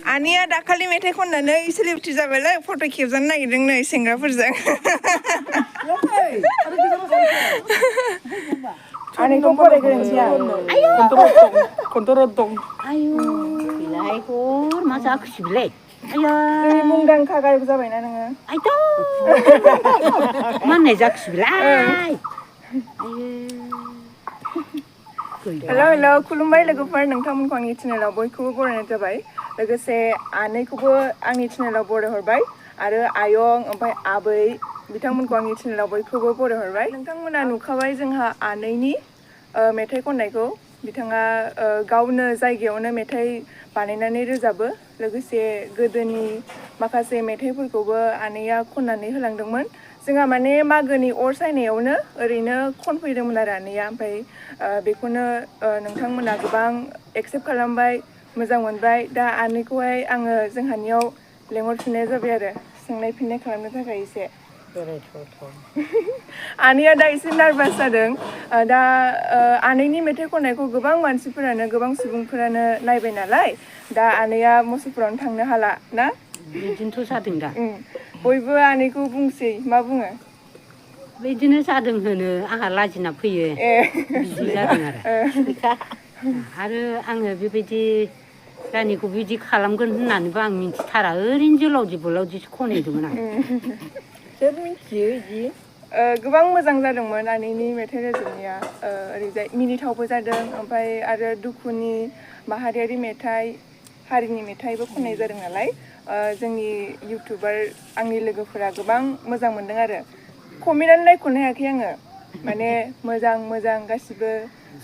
आनिया दाखालि मेथाइ खननानै सेलिब्रिटि जाबायलाय फट' खेबजानो नागिरदों नै सेंग्राफोरजों आनिखौ फरायग्रोनोसै खन्थर दं आयु बिलाय गर मा जाखोसै जोंनि मुंदांखा गायक जाबायना नोङो आयदा मा होननाय जाखोसै बिलाय हेल' खुलुमबाय लोगोफोर नोंथांमोनखौ आंनि चेनेलाव बयखौबो बरायनाय जाबाय लोगोसे आनैखौबो आंनि चेनेलाव बरायहरबाय आरो आयं ओमफ्राय आबै बिथांमोनखौ आंनि चेनेलाव बयखौबो बरायहरबाय नोंथांमोना नुखाबाय जोंहा आनैनि मेथाइ खननायखौ बिथाङा गावनो जायगायावनो मेथाइ बानायनानै रोजाबो लोगोसे गोदोनि माखासे मेथाइफोरखौबो आनैया खननानै होलांदोंमोन जोंहा माने मागोनि अर सायनायावनो ओरैनो खनफैदोंमोन आरो आनैया ओमफ्राय बेखौनो नोंथांमोना गोबां एक्सेप्ट खालामबाय मोजां मोनबाय दा आनैखौहाय आङो जोंहानियाव लेंहरफिननाय जाबाय आरो सोंनाय फिननाय खालामनो थाखाय एसे आनैया दा एसे नार्भास जादों दा आनैनि मेथाइ खननायखौ गोबां मानसिफोरानो गोबां सुबुंफोरानो नायबाय नालाय दा आनैया मुसुलपुरावनो थांनो हाला ना बिदिनोथ' जादों दा बयबो आनैखौ बुंसै मा बुङो बिदिनो जादों होनो आंहा लाजिना फैयो बिदि जादों आरो आङो बेबायदि रानिखौ बिदि खालामगोन होननानैबो आं मिथिथारा ओरैनो जोलावदि बोलावदिसो खनहैदोंमोन आं सोर मिथियो बिदि गोबां मोजां जादोंमोन आनैनि मेथाइ रोजाबनाया ओरैजाय मिनिथावबो जादों ओमफ्राय आरो दुखुनि माहारियारि मेथाइ हारिनि मेथाइबो खननाय जादों नालाय जोंनि इउटुबार आंनि लोगोफोरा गोबां मोजां मोनदों आरो कमेन्टआनो नायख'नो हायाखै आङो माने मोजां गासिबो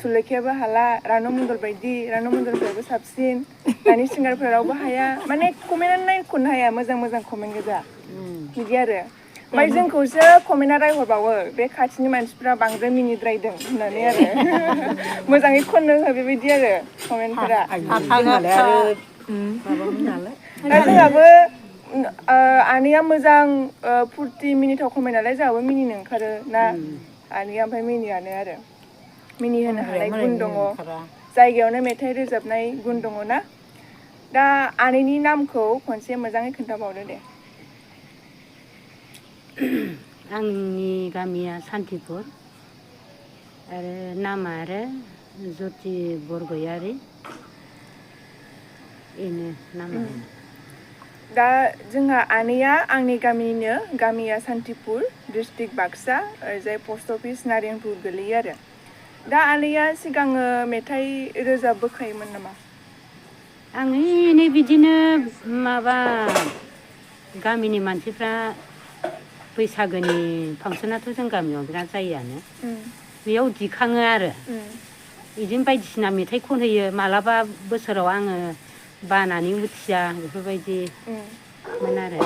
सुलेखायाबो हाला रान' मन्दल बायदि रान' मन्दलफ्राबो साबसिन दानि सिंगारफोरा रावबो हाया माने कमेन्टआनो नायख'नो हाया मोजां कमेन्ट गोजा बिदि आरो ओमफ्राय जोंखौसो कमेन्टआ रायहरबावो बे खाथिनि मानसिफ्रा बांद्राय मिनिद्रायदों होननानै आरो मोजाङै खननो हो बेबायदि आरो कमेन्टफोरा दा जोंहाबो आनैया मोजां फुरथि मिनिथाव खमाय नालाय जोंहाबो मिनिनो ओंखारो ना आनैया ओमफ्राय मिनियानो आरो मिनिहोनो हानाय गुन दङ जायगायावनो मेथाइ रोजाबनाय गुन दङ ना दा आनैनि नामखौ खनसे मोजाङै खोन्थाबावदो दे आंनि गामिया सान्तिपुर आरो नामा आरो ज्यति बरगयारि बेनो नामा दा जोंहा आनैया आंनि गामिनिनो गामिया सान्तिपुर डिस्ट्रिक्ट बाक्सा ओरैजाय पस्ट अफिस नारायणपुर गोलैयो आरो दा आनैया सिगाङो मेथाइ रोजाबबोखायोमोन नामा आं एनै बिदिनो माबा गामिनि मानसिफ्रा बैसागोनि फांसनाथ' जों गामियाव बिराद जायोआनो बेयाव दिखाङो आरो बिदिनो बायदिसिना मेथाइ खनहोयो मालाबा बोसोराव आङो बानानै उथिया बेफोरबायदिमोन आरो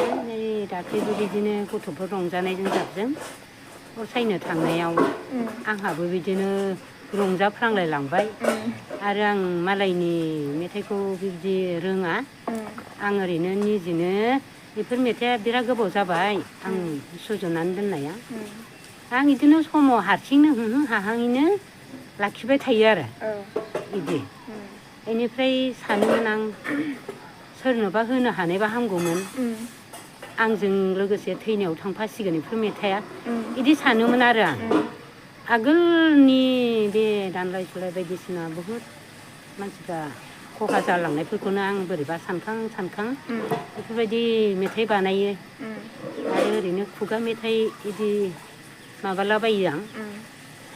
दाख्लैबो बिदिनो गथ'फोर रंजानायजों जाबजों अर सायनो थांनायाव आंहाबो बिदिनो रंजाफ्रांलायलांबाय आरो आं मालायनि मेथाइखौ बिदि रोङा आं ओरैनो निजेनो बेफोर मेथाइआ बिराद गोबाव जाबाय आं सुजुनानै दोननाया आं बिदिनो समाव हारसिंनो हाहाङैनो लाखिबाय थायो आरो बिदि बेनिफ्राय सानोमोन आं सोरनोबा होनो हानायबा हामगौमोन आंजों लोगोसे थैनायाव थांफासिगोन बेफोर मेथाइआ बिदि सानोमोन आरो आं आगोलनि बे दानलाय सुलाय बायदिसिना बहुद मानसिफ्रा खहा जालांनायफोरखौनो आं बोरैबा सानखां बेफोरबायदि मेथाइ बानायो आरो ओरैनो खुगा मेथाइ बिदि माबालाबायो आं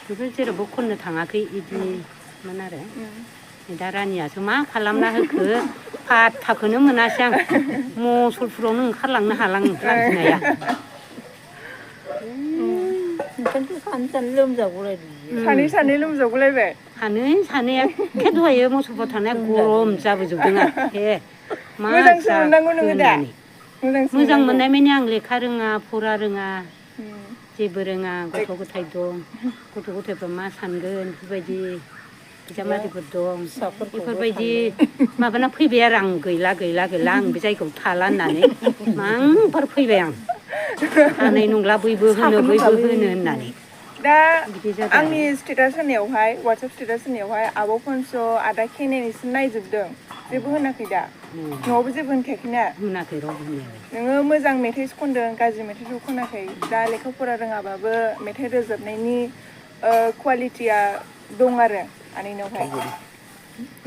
बेफोर जेरावबो खननो थाङाखै बिदिमोन आरो दा रानियासो मा खालामना होखो फात्ताखौनो मोनासै आं मुसलपुरावनो ओंखारलांनो हालां लाजिनाया सानै लोमजागुलायबाय सानैया एखे दहायो मुसलपुराव थानाया गरम जाबोजोबदों आरो मा मोननांगौ नोङो दा मोजां मोननाय माने आं लेखा रोङा फरा रोङा जेबो रोङा गथ' गथाय दं गथ' गथायफ्रा मा सानगोन बेफोरबायदि बिजामादैफोर दं बेफोरबायदि माबाना फैबाय आरो आं गैला आं बे जायगायाव थाला होननानै मांबार फैबाय आं हानाय नंला बयबो होनो होननानै दा आंनि स्टेटास होनायावहाय वाट्सएप स्टेटास होनायावहाय आब' फनस' आदा खेने नोंसोर नायजोबदों जेबो होनाखै दा न'आवबो जेबो होनखायाखैना होनाखै रावबो होननायालाय नोङो मोजां मेथाइसो खनदों गाज्रि मेथाइखौ खनाखै दा लेखा फरा रोङाबाबो मेथाइ रोजाबनायनि कुवालिटिया दं आरो आनैनावहाय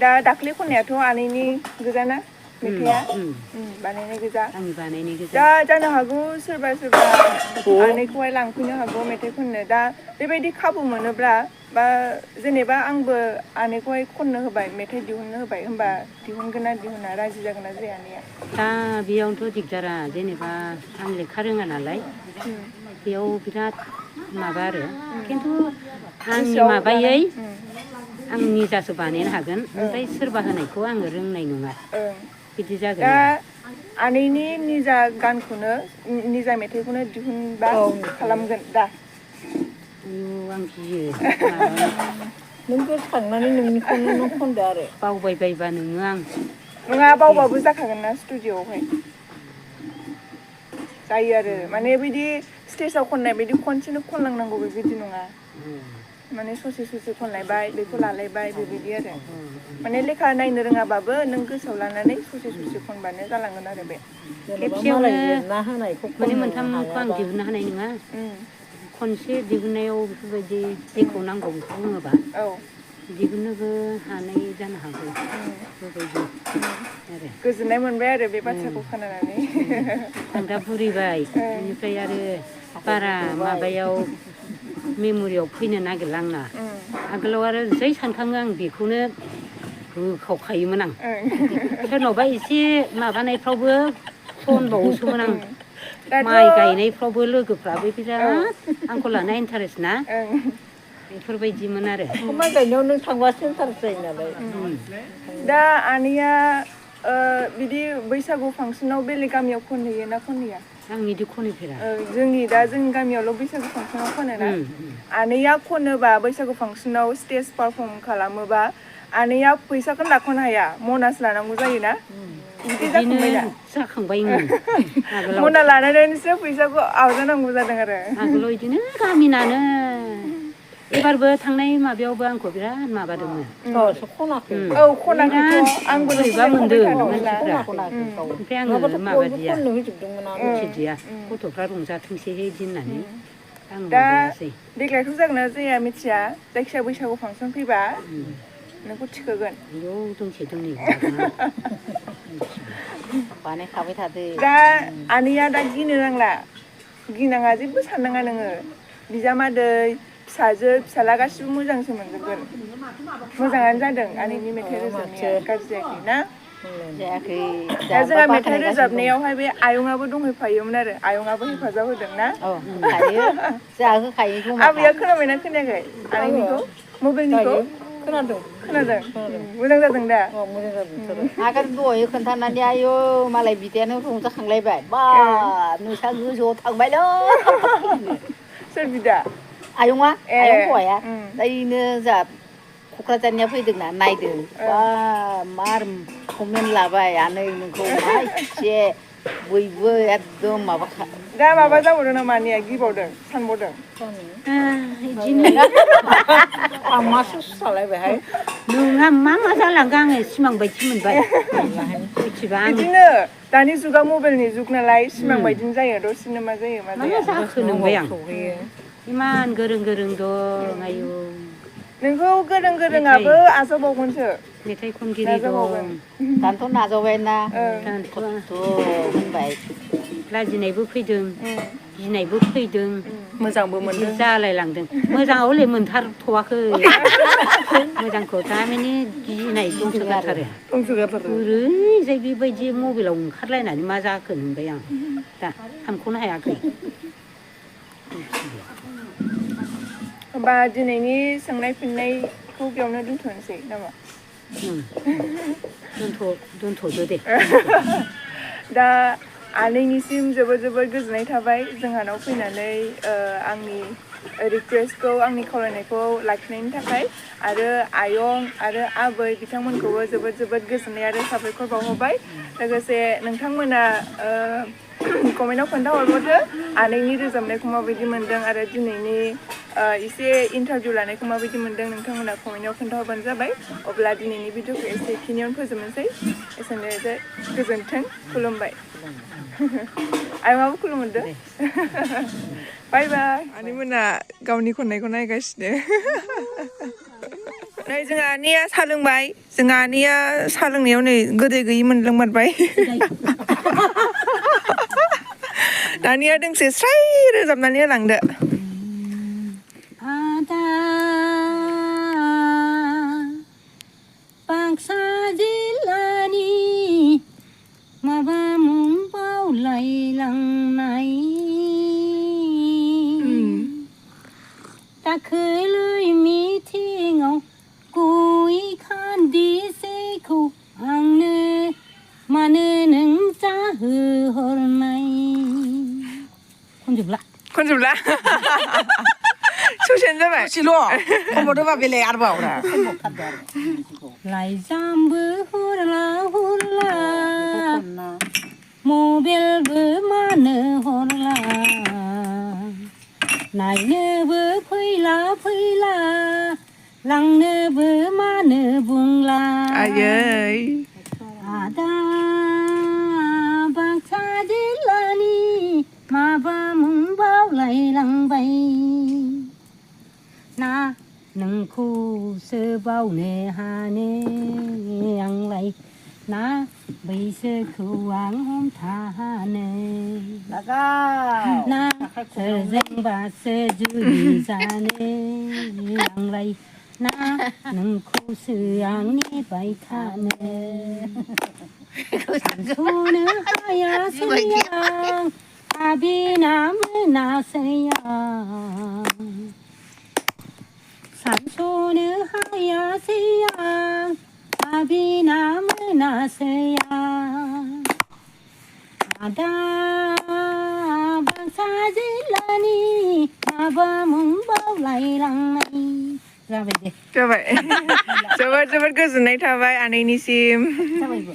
दा दाख्लै खननायाथ' आनैनि गोजाना मेथाइआ बानायनाय गोजा आंनि बानायनाय गोजा दा जानो हागौ सोरबा सोरबा आनैखौहाय लांफैनो हागौ मेथाइ खननो दा बेबायदि खाबु मोनोब्ला बा जेनेबा आंबो आनैखौहाय खननो होबाय मेथाइ दिहुननो होबाय होमबा दिहुनगोन ना दिहुना राजि जागोन ना जाया आनैया दा बेयावनोथ' दिगदारा जेनेबा आं लेखा रोङा नालाय बेयाव बिराद माबा आरो खिन्थु आंनि माबायै आं निजासो बानायनो हागोन ओमफ्राय सोरबा होनायखौ आङो रोंनाय नङा बिदि जागोन दा आनैनि निजा गानखौनो निजा मेथाइखौनो दिहुनबा खालामगोन दा आयु आं गियो नों गोसोखांनानै नोंनिखौनो नों खनदो आरो बावबायबायबा नोङो आं नङा बावबाबो जाखागोन ना स्टुडिअआवहाय जायो आरो माने बिदि स्टेजाव खननाय बायदि खनसेनो खनलांनांगौ बेबायदि नङा माने ससे ससे खनलायबाय बेखौ लालायबाय बेबायदि आरो माने लेखा नायनो रोङाबाबो नों गोसोआव लानानै ससे ससे खनबानो जालांगोन आरो बे खेबसेयावनो लिरना होनायखौ माने मोनथामखौ आं दिहुननो हानाय नङा खनसे दिहुननायाव बेफोरबायदि जेखौ नांगौ बेखौ बुङोबा दिहुननोबो हानाय जानो हागौ बेबायदि आरो गोजोननाय मोनबाय आरो बे बाथ्राखौ खोनानानै आं दा बुरिबाय बेनिफ्राय आरो बारा माबायाव मेम'रियाव फैनो नागिरला आंना आगोलाव आरो जै सानखाङो आं बेखौनो होखावखायोमोन आं सोरनावबा एसे माबानायफ्रावबो खनबावोसोमोन आं माइ गायनायफ्रावबो लोगोफ्राबो बिराद आंखौ लाना इन्टारेस्ट ना बेफोरबायदिमोन आरो माइ गायनायाव नों थांबासो इन्टारेस्ट जायो नालाय दा आनैया बिदि बैसागु फांसनाव बेलेग गामियाव खनहैयो ना खनहैया आं बिदि खनहैफेरा जोंनि गामियावल' बैसागु फांसनाव खनोना आनैया खनोबा बैसागु फांसनाव स्टेज पारफर्म खालामोबा आनैया फैसाखौनो लाख'नो हाया मनासो लानांगौ जायोना बिदि जाखांबायना जाखांबाय मना लानानैसो फैसाखौ आवजानांगौ जादों आरो आगोलाव बिदिनो गामिनानो एबारबो थांनाय माबायावबो आंखौ बिराद माबादोंमोन खनाखैथ' आंबो बोरैबा मोनदों मानसिफ्रा ओमफ्राय आङो माबादिया मिथिदिया गथ'फ्रा रंजाथोंसै बिदि होननानै आं माबायासै देग्लायथ' जागोन ना जाया मिथिया जायखिजाया बैसागु फांसन फैबा नोंखौ थिखोगोन आयौ दोंसे दोंनै बानायखाबाय थादो दा आनैया दा गिनो नांला गिनाङा जेबो साननाङा नोङो बिजामादै फिसाजो फिसाला गासिबो मोजांसो मोनजोबगोन मोजाङानो जादों आनैनि मेथाइ रोजाबनाया गाज्रि जायाखै ना जायाखै दा जोंहा मेथाइ रोजाबनायावहाय बे आयंआबो दंहैफायोमोन आरो आयंआबो हेफाजाब होदों ना जोंहा होखायो आबैया खोनाबायना खोनायाखै आनैनिखौ मबाइलनिखौ खोनादों मोजां जादों दा मोजां जादों आगोल दहाय खोन्थानानै आयौ मालाय बिदायानो रंजाखांलायबाय बा नोंसा गोजौआव थांबायलै सोर बिदा आयंआ आयं हौवाया ओइनो जोंहा क'क्राझारनिया फैदोंना नायदों बा मार कमेन्ट लाबाय आनै नोंखौ मा एसे बयबो एकदम माबाखा दा माबा जाबावदों नामा आनैया गिबावदों सानबावदों बिदिनो आं मासो सालायबायहाय नोंहा मा जालांखो आङो सिमां बायदि मोनबाय बिदिनो दानि जुगा मबाइलनि जुग नालाय सिमां बायदिनो जायो दसेनो मा जायो मा जाया जाखो नंबाय आं इमान गोरों दं आयु नोंखौ गोरों गोरोङाबो आजावबावगोनसो मेथाइ खनगिरि दं दानोथ' नाजावबायना होनबाय लाजिनायबो फैदों गिनायबो फैदों मोजांबो मोनदों जालाय लांदों मोजाङाव हले मोनथारथ'वाखै मोजांखौ थारमाने गिनाय दंसोगारथारो ओरैजाय बेबायदि मबाइलाव ओंखारलायनानै मा जाखो नंबाय आं दा सानख'नो हायाखै होमबा दिनैनि सोंनाय फिननायखौ बेयावनो दोनथ'नोसै नामा दोनथ'दो दे दा आनैनिसिम जोबोद गोजोननाय थाबाय जोंहानाव फैनानै आंनि रिकुवेस्टखौ आंनि खावलायनायखौ लाखिनायनि थाखाय आरो आयं आरो आबै बिथांमोनखौबो जोबोद गोजोननाय आरो साबायखर बावहरबाय लोगोसे नोंथांमोना कमेन्टआव खोन्थाहरबावदो आनैनि रोजाबनायखौ माबायदि मोनदों आरो दिनैनि एसे इन्टारभिउ लानायखौ माबायदि मोनदों नोंथांमोना कमेन्टआव खोन्थाहरबानो जाबाय अब्ला दिनैनि भिडिअखौ एसे खिनियावनो फोजोबनोसै एसेनोसै गोजोन्थों खुलुमबाय आयंआबो खुलुमहरदो बाय बाय आनैमोना गावनि खननायखौ नायगासिनो नै जोंहा आनैया साहा लोंबाय जोंहा आनैया साहा लोंनायाव नै गोदै गैयि मोनलोंमारबाय दानिया दोंसे स्राय रोजाबनानै होलांदो आदा बाक्सा जिल्लानि माबा मुं बावलायलांनाय दाखोलै मिथिङाव गय खान्दिसेखौ आंनो मानो नों जाहोहरनाय खनजोबला ससेयानो जाबाय खमबोदोबा बेलेग आरोबावरा लाइजामबो हरला हरला मबाइलबो मानो हरला नायनोबो फैला फैला लांनोबो मानो बुंला आयै आदा बाक्सा जिल्लानि माबा मुं बावलायलांबाय ना नोंखौसो बावनो हानो आंलाय ना बैसोखौ आं हमथानो ना सोरजोंबासो जुलि जानो आंलाय ना नोंखौसो आं नेबाय थानो सानस'नो हायासै आं आबिना मोनासै आं सानस'नो हायासै आं आबिना मोनासै आं आदा बाक्सा जिल्लानि माबा मुं बावलायलांनाय जाबाय दे जाबाय जोबोद जोबोद गोजोननाय थाबाय आनैनिसिम जाबायबो